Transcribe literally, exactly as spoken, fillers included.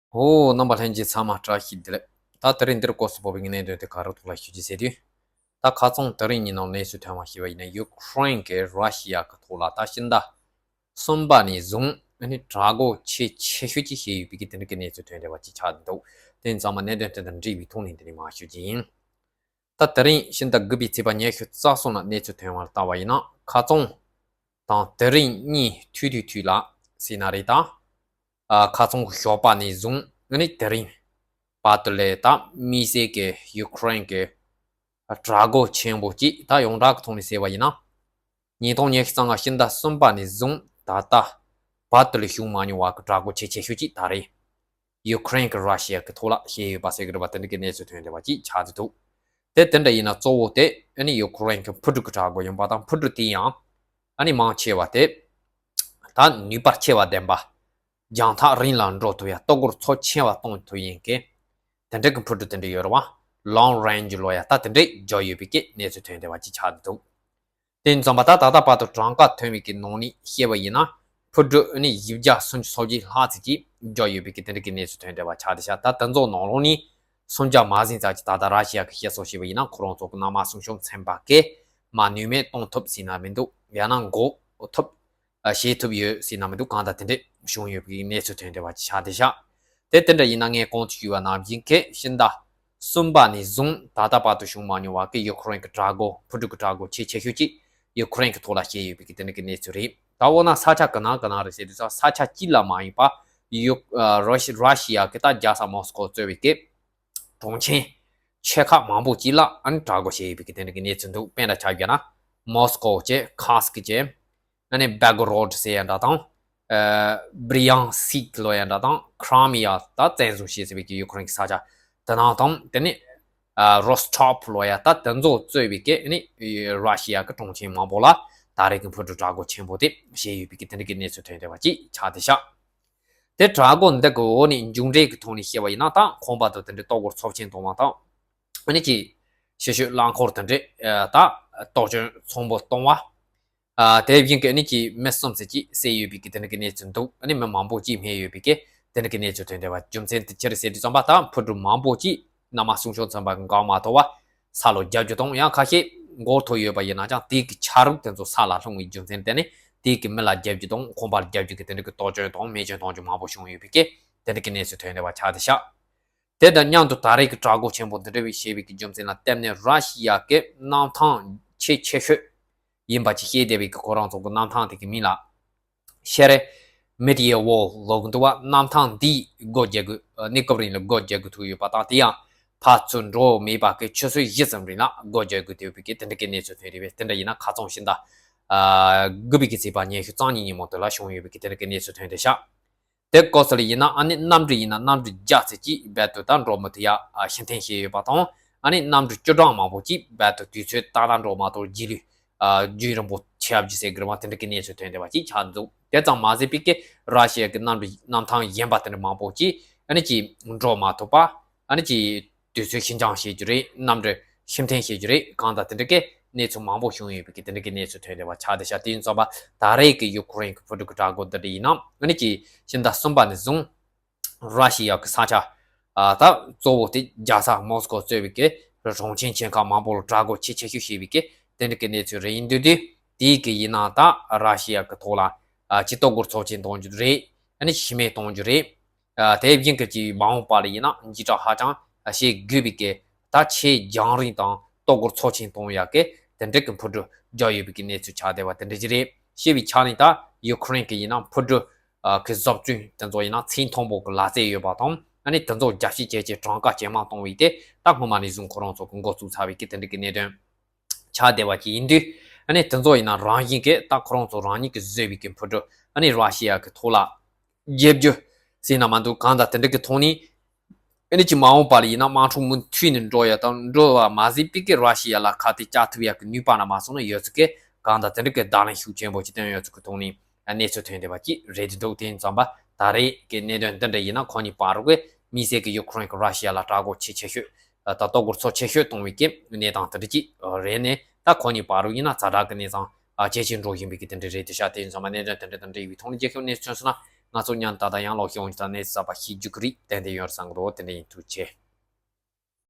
ཨོ། རྣམ་པ་ལྷན་རྒྱས་ཚང་མ་བཀྲ་ཤིས་བདེ་ལེགས། ད་དེ་རིང་འདིར་སྐོར་སུ་བབས་པའི་གནད་དོན་དེ་ག་རུ་ཐོག་ལ་ཞུ་རྒྱུ་ཟེར་དུས། ད་ཁ་རྩང་དེ་རིང་ཉིན་ནང་གནས་ཚུལ་ཐོན་པ་ཞིག་ཡིན་ན། ཡུ་ཁུ་རེན་གྱིས་ར་ཤི་ཡ་གི་ཐོག་ལ་ད་ཕྱི་ཟླ་གསུམ་པ་ནས་བཟུང་ཨ་ནི་དྲག་རྒོལ་ཆེས་ཆེ་ཤོས་ཅིག་བྱས་ཡོད་པའི་གི་དེ་འདྲ་གི་གནས་ཚུལ་ཐོན་བསྡད་པ་ཅིག་ཆགས་འདུག་དེ་ཚང་མ་གནད་དོན་དེ་དང་འབྲེལ་བའི་ཐོག་ནས་འདི་ནས་མར་ཞུ་རྒྱུ་ཡིན། ད་དེ་རིང་ཕྱི་ཟླ་དགུ་པའི་ཚེས་པ་ཉི་ཤུ་རྩ་གསུམ་ལ་གནས་ཚུལ་ཐོན་པར་བལྟ་བ་ཡིན་ན། ཁ་རྩང་དང་དེ་རིང་གཉིས་ཐུག་དུས་དུས་ལ་ཟེར་ན་རེད་ད། ཨ། ཁ་རྩང་གི་ཞོགས་པ་ནས་བཟུང་ཨ་ནི་དེ་རིང་བར་དུ་ལ་ད་དམིགས་བསལ་གྱི་ཡུ་ཁུ་རེན་གྱི་དྲག་རྒོལ་ཆེན་པོ་ཅིག་ད་ཡོངས་གྲགས་ཀྱི་ཐོག་ནས་ཟེར་བ་ཡིན་ན། ཉིས་སྟོང་ཉི་ཤུ་རྩ་ལྔ་ཕྱི་ཟླ་གསུམ་པ་ནས་བཟུང་ད་ལྟ་བར་དུ་ལ་བྱུང་མ་མྱོང་བ་གི་དྲག་རྒོལ་ཆེས་ཆེ་ཤོས་ཅིག་ད་རེས་ཡུ་ཁུ་རེན་གྱིས་ར་ཤི་ཡ་གི་ཐོག་ལ་བྱས་ཡོད་པ་ཟེར་གྱི་རེད་པ། དེ་འདྲ་གི་གནས་ཚུལ་ཐོན་བསྡད་པ་ཅིག་ཆགས་ཀྱི་འདུག་དེ་དེ་འདྲ་ཡིན་ན་གཙོ་བོ་དེ་ཨ་ནི་ཡུ་ཁུ་རེན་གྱི་འཕུར་གྲུ་གི་དྲག་རྒོལ་ཡིན་པ་དང་། འཕུར་གྲུ་དེ་ཡང་ཨ་ནི་མང་ཆེ་བ་དེ་ད་ནུས་པ་ཆེ་བ་ལྡན་པ། རྒྱང་ཐག་རིང་ལ་འགྲོ་ཐུབ་ཡ། ལྟོ་གོས་ཚོ་ཆེ་བ་གཏོང་ཐུབ་ཡིན་གི་དེ་འདྲ་གི་འཕུར་གྲུ་དེ་འདྲ་ཡོད་རེད་པ། ལོང་རེན་ཇི་ལབ་ཡ་ད་དེ་འདྲ་བརྒྱབ་ཡོད་པའི་གི་གནས་ཚུལ་ཐོན་བསྡད་པ་ཅིག་ཆགས་འདུག་དེ་ཡིན་ཙང་པ་ད་ད་ལྟ་བར་དུ་གྲངས་ཀ་ཐོན་པའི་གི་ནང་ནས་བཤད་པ་ཡིན་ན། འཕུར་གྲུ་ནི་བཞི་བརྒྱ་སུམ་ཅུ་སོ་བརྒྱད་ལྷག་ཙམ་ཅིག་བརྒྱབ་ཡོད་པའི་གི་དེ་འདྲ་གི་གནས་ཚུལ་ཐོན་བསྡད་པ་ཆགས་བསྡད་ཤག་ད་དེ་ཚོ་ནང་ལོགས་ནས་སུམ་བརྒྱ་མ་ཟིན་ཙམ་ཅིག་ད་ལྟ་ར་ཤི་ཡ་གི་བཤད་སྲོལ་བྱས་པ་ཡིན་ན། ཁོ་རང་ཚོ་གི་མནའ་མ་སྲུང་སྐྱོབ་ཚན་པ་གིས་མར་ནུས་མེད་གཏོང་ཐུབ་ཟེར་ན་མི་འདུག་ཡང་ན་འགོག་ཐུབ། ཨ། བྱེད་ཐུབ་ཡོད་ཟེར་ན་མི་འདུག་གང་ལྟར་དེ་འདྲས་བྱུང་ཡོད་པའི་གནས་ཚུལ་ཐོན་བསྡད་པ་ཆགས་བསྡད་ཤག་དེ་དེ་འདྲ་ཡིན་ན་ངས་གོང་དུ་ཞུས་པ་ནང་བཞིན་གི་ཕྱི་ཟླ་གསུམ་པ་ནས་བཟུང་ད་ལྟ་བར་དུ་བྱུང་མ་མྱོང་བ་གི་ཡུ་ཁུ་རེན་གྱི་དྲག་རྒོལ། འཕུར་གྲུ་གི་དྲག་རྒོལ་ཆེས་ཆེ་ཤོས་ཅིག་ཡུ་ཁུ་རེན་གྱི་ཐོག་ལ་བྱས་ཡོད་པའི་གི་དེ་འདྲ་གི་གནས་ཚུལ་རེད། ད་འོ་ན་ས་ཆ་ག་ན་ག་ན་རེད་ཟེར་དུས་ཙང་ས་ཆ་གཅིག་ལ་མ་ཡིན་པ་ཡུ། ཨ། ར་ཤི་ར་ཤི་ཡ་གི་ད་རྒྱལ་ས་མོ་སི་ཀོ་གཙོས་པའི་གི་གྲོང་ཁྱེར་ཆེ་ཁག་མང་པོ་ཅིག་ལ་ཨ་ནི་དྲག་རྒོལ་བྱས་ཡོད་པའི་གི་དེ་འདྲ་གི་གནས་ཚུལ་འདུག་དཔེར་ན་ཆ་བཞག་ན་མོ་སི་ཀོ་བྱས། ཁར་སྐི་བྱས། ཨ་ནི་བྷེལ་གོ་རོད་ཟེར་ཡ་འདྲ་དང་། ཨ། བྷི་རི་ཡང་སིག་ལབ་ཡ་འདྲ་དང་། ཁི་རི་མི་ཡ་ད་བཙན་བཟུང་བྱས་ཟེར་བའི་གི་ཡུ་ཁུ་རེན་གྱི་ས་ཆ་དེ་ནང་དང་། དེ་ནས་ཨ། རོ་སི་ཊོབ་ལབ་ཡ་ད་དེ་ཚོ་གཙོས་པའི་གི་ཨ་ནི་ར་ཤི་ཡ་གི་གྲོང་ཁྱེར་མང་པོ་ལ་ད་རེས་ཀྱི་འཕུར་གྲུ་དྲག་རྒོལ་ཆེན་པོ་དེ་བྱས་ཡོད་པའི་གི་དེ་འདྲ་གི་གནས་ཚུལ་ཐོན་བསྡད་པ་ཅིག་ཆགས་བསྡད་ཤག་དེ་དྲག་རྒོལ་འདི་གི་འོག་ནས་མཇུག་འབྲས་ཀྱི་ཐོག་ནས་བཤད་པ་ཡིན་ན། ད་ཁང་པ་དང་དེ་འདྲའི་ལྟོ་གོས་ཚབས་ཆེན་གཏོང་བ་དང་། ཨ་ནི་ཅིག་ཕྱི་ཤོད་རླངས་འཁོར་དེ་འདྲའི་ཨ། ད་གཏོར་སྐྱོན་ཚོགས་པ་གཏོང་བ། ཨ། དེ་བཞིན་གྱི་ཨ་ནི་ཅིག་མི་གསུམ་ཙམ་ཅིག་བསད་ཡོད་པའི་གི་དེ་འདྲ་གི་གནས་ཚུལ་འདུག་ཨ་ནི་མི་མང་པོ་ཅིག་རྨས་ཡོད་པའི་གི་དེ་འདྲ་གི་གནས་ཚུལ་ཐོན་བསྡད་པ། རྒྱུ་མཚན་དེ་ཅི་རེད་ཟེར་དུས་ཙམ་པ། ད་འཕུར་གྲུ་མང་པོ་ཅིག་མནའ་མ་སྲུང་སྐྱོབ་ཚན་པ་གིས་འགོག་མ་ཐུབ་པ་ས་ལ་བརྒྱབ་རྒྱུ་དང་། ཡང་ཁ་ཤས་འགོག་ཐུབ་ཡོད་པ་ཡིན་ན་ཀྱང་དེའི་གི་ཆ་རོགས་དེ་ཚོ་ས་ལ་ལྷུང་བའི་རྒྱུ་མཚན་དེ་ནས་དེའི་གི་མི་ལ་བརྒྱབ་རྒྱུ་དང་ཁང་པ་ལ་བརྒྱབ་རྒྱུ་གི་དེ་འདྲ་གི་གཏོར་སྐྱོན་དང་རྨས་སྐྱོན་གཏོང་རྒྱུ་མང་པོ་བྱུང་ཡོད་པའི་གི་དེ་འདྲ་གི་གནས་ཚུལ་ཐོན་བསྡད་པ་ཆགས་བསྡད་ཤག་དེ་དང་མཉམ་དུ་ད་རེས་ཀྱི་དྲག་རྒོལ་ཆེན་པོ་འདི་འདྲ་བའི་བྱས་པའི་གི་རྒྱུ་མཚན་ལ་བརྟེན་ནས་ར་ཤི་ཡ་གི་གནམ་ཐང་ཆེས་ཆེ་ཤོས་ཡིན་པ་ཅིག་བཤད་བསྡད་པའི་གི་ཁོ་རང་ཚོ་གི་གནམ་ཐང་དེ་གི་མིང་ལ་ཤེ་རེ་མི་ཏི་ཡེ་ཝོལ་ལབ་ཀྱི་འདུག་པ། གནམ་ཐང་འདིས་སྒོ་རྒྱག་དགོས། གནས་སྐབས་རིང་ལ་སྒོ་རྒྱག་དགོས་ཐུག་ཡོད་པ་དང་། དེ་ཡང་ཕར་ཚུར་འགྲོ་མེད་པ་གི་ཆུ་ཚོད་བཞི་ཙམ་རིང་ལ་སྒོ་རྒྱག་དགོས་ཐུག་པའི་གི་དེ་འདྲ་གི་གནས་ཚུལ་ཐོན་བསྡད་པས། དེ་འདྲ་ཡིན་ན་ཁ་རྩང་ཕྱི་ཟླ་ཨ། དགུ་པའི་གི་ཚེས་པ་ཉི་ཤུ་རྩ་གཉིས་ཉིན་མོ་དེ་ལ་བྱུང་ཡོད་པའི་གི་དེ་འདྲ་གི་གནས་ཚུལ་ཐོན་བསྡད་ཤག་དེ་སྐོར་སོགས་ལ་ཡིན་ན་ཨ་ནི་གནམ་གྲུ་ཡིན་ན་གནམ་གྲུ་བརྒྱ་ཙམ་ཅིག་རྦད་དེ་ད་འགྲོ་མི་ཐུབ་ཡ་ཨ་ཕྱིར་འཐེན་བྱས་ཡོད་པ་དང་། ཨ་ནི་གནམ་གྲུ་བཅུ་གྲངས་མང་པོ་ཅིག་རྦད་དེ་དུས་ཚོད་ཏག་ཏག་འགྲོ་མ་ཐུབ། རྒྱུན་ལས་ཨ་རྒྱུན་རིང་པོ་ཆགས་རྒྱུ་ཟེར་གི་རེད་པ། དེ་འདྲ་གི་གནས་ཚུལ་ཐོན་བསྡད་པ་ཅིག་ཆགས་འདུག་དེ་ཙམ་མ་ཟད་པའི་གི་ར་ཤི་ཡ་གི་གནམ་གྲུ་གནམ་ཐང་གཞན་པ་དེ་འདྲ་མང་པོ་ཅིག་ཨ་ནི་ཅིག་འགྲོ་མ་ཐུབ་པ། ཨ་ནི་ཅིག་དུས་ཚོད་ཕྱིར་འགྱངས་བྱེད་རྒྱུ་རེད། གནམ་གྲུ་ཕྱིར་འཐེན་བྱེད་རྒྱུ་རེད། གང་ལྟར་དེ་འདྲ་གི་གནས་ཚུལ་མང་པོ་བྱུང་ཡོད་པའི་གི་དེ་འདྲ་གི་གནས་ཚུལ་ཐོན་བསྡད་པ་ཆགས་བསྡད་ཤག་དེ་ཡིན་ཙང་པ་ད་རེས་ཀྱི་ཡུ་ཁུ་རེན་གྱི་འཕུར་གྲུ་གི་དྲག་རྒོལ་འདི་འདྲ་ཡིན་ན། ཨ་ནི་ཅིག་ཕྱི་ཟླ་གསུམ་པ་ནས་བཟུང་ར་ཤི་ཡ་གི་ས་ཆ་ཨ་ད་གཙོ་བོ་དེ་རྒྱལ་ས་མོ་སི་ཀོ་གཙོས་པའི་གི་གྲོང་ཁྱེར་ཆེ་ཁག་མང་པོ་ལ་དྲག་རྒོལ་ཆེས་ཆེ་ཤོས་བྱས་པའི་གི་དེ་འདྲ་གི་གནས་ཚུལ་རེད། ཡིན་དུས་དེ་དེའི་གི་ཡིན་ན་ད་ར་ཤི་ཡ་གི་ཐོག་ལ་ཨ་ཅིག་ལྟོ་གོས་ཚབས་ཆེན་གཏོང་རྒྱུ་རེད། ཨ་ནི་ཤི་རྨས་གཏོང་རྒྱུ་རེད། ཨ་དེ་བཞིན་གྱི་ཅིག་མ་འོངས་པ་ལ་ཡིན་ན་འཇིགས་སྐྲག་ཧ་ཅང་བྱེད་དགོས་པའི་གི་ད་ཆེས་རྒྱང་རིང་དང་ལྟོ་གོས་ཚབས་ཆེན་གཏོང་ཡ་གི་དེ་འདྲ་གི་འཕུར་གྲུ་རྒྱག་ཡོད་པའི་གི་གནས་ཚུལ་ཆགས་བསྡད་པ་དེ་འདྲ་ཅིག་རེད། ཞེས་པའི་ཆ་ནས་ད་ཡུ་ཁུ་རེན་གི་ཡིན་ན་འཕུར་གྲུ་ཨ་གི་བཟོ་སྐྲུན་དེ་ཚོ་ཡིན་ན་ཚད་མཐོན་པོ་གི་ལག་རྩལ་ཡོད་པ་དང་། ཨ་ནི་དེ་ཚོ་རྒྱ་བསྐྱེད་བྱས་བྱས་གྲངས་ཀ་ཇེ་མང་གཏོང་བའི་དེ་ད་སྔོན་མ་ནས་བཟུང་ཁོ་རང་ཚོ་གི་འགོ་བཙུགས་ཚར་བའི་གི་དེ་འདྲ་གི་གནད་དོན་ཆགས་བསྡད་པ་ཅིག་ཡིན་དུས། ཨ་ནི་དེ་ཚོ་ཡིན་ན་རང་བཞིན་གྱིས་ད་ཁོ་རང་ཚོ་རང་ཉིད་ཀྱིས་བཟོས་པའི་གི་འཕུར་གྲུ་ཨ་ནི་ར་ཤི་ཡ་གི་ཐོག་ལ་རྒྱབ་རྒྱུ་ཟེར་ན་མ་འདུག་གང་ལྟར་དེ་འདྲ་གི་ཐོག་ནས་ཨ་ནི་ཅིག་མ་འོངས་པ་ལ་ཡིན་ན་དམག་འཁྲུག་མུ་མཐུད་ནས་འགྲོ་ཡ་དང་འགྲོ་བ་མ་ཟད་པའི་གི་ར་ཤི་ཡ་ལ་ཁ་གཏད་བཅག་ཐུབ་ཡ་གི་ནུས་པ་ན་མ་སོང་ན་ཡོད་ཚུལ་གི་གང་ལྟར་དེ་འདྲ་གི་བརྡ་ལན་ཤུགས་ཆེན་པོ་ཅིག་བཏོན་ཡོད་ཚུལ་གི་ཐོག་ནས་གནས་ཚུལ་ཐོན་བསྡད་པ་ཅིག་རེད་འདུག་དེ་ཡིན་ཙང་པ་ད་རེས་ཀྱི་གནད་དོན་འདི་འདྲ་ཡིན་ན་ཁོ་གཉིས་བར་གྱི་དམིགས་བསལ་གྱི་ཡུ་ཁུ་རེན་གྱིས་ར་ཤི་ཡ་ལ་དྲག་རྒོལ་ཆེས་ཆེ་ཤོས་ད་ལྟོ་གོས་ཚབས་ཆེ་ཤོས་གཏོང་བའི་གི་གནས་སྟངས་དེ་འདྲ་ཅིག་རེད་ནས། ད་ཁོ་གཉིས་བར་དུ་ཡིན་ན་ཛ་དྲག་གི་གནས་སྟངས་ཇེ་ཆེར་འགྲོ་བཞིན་པའི་གི་དེ་འདྲ་རེད་འདུག་ཤག་དེ་ཡིན་ཙང་པ་གནད་དོན་དེ་འདྲ་དང་འབྲེལ་བའི་ཐོག་ནས་རྒྱལ་ཁབ་གནས་ཚུལ་སོང་ན་ ང་ཚོ་མཉམ་ད་ལྟ་ཡང་ལོག་ཤོང་ད་གནས་ཚུལ་གསར་པ་ཤེས་རྒྱུ་གི་རེད། ཏན་ཏན་ཡོད་བསམ་གི་འདུག་དེ་འདྲ་ཡིན། ཐུགས་རྗེ་ཆེ།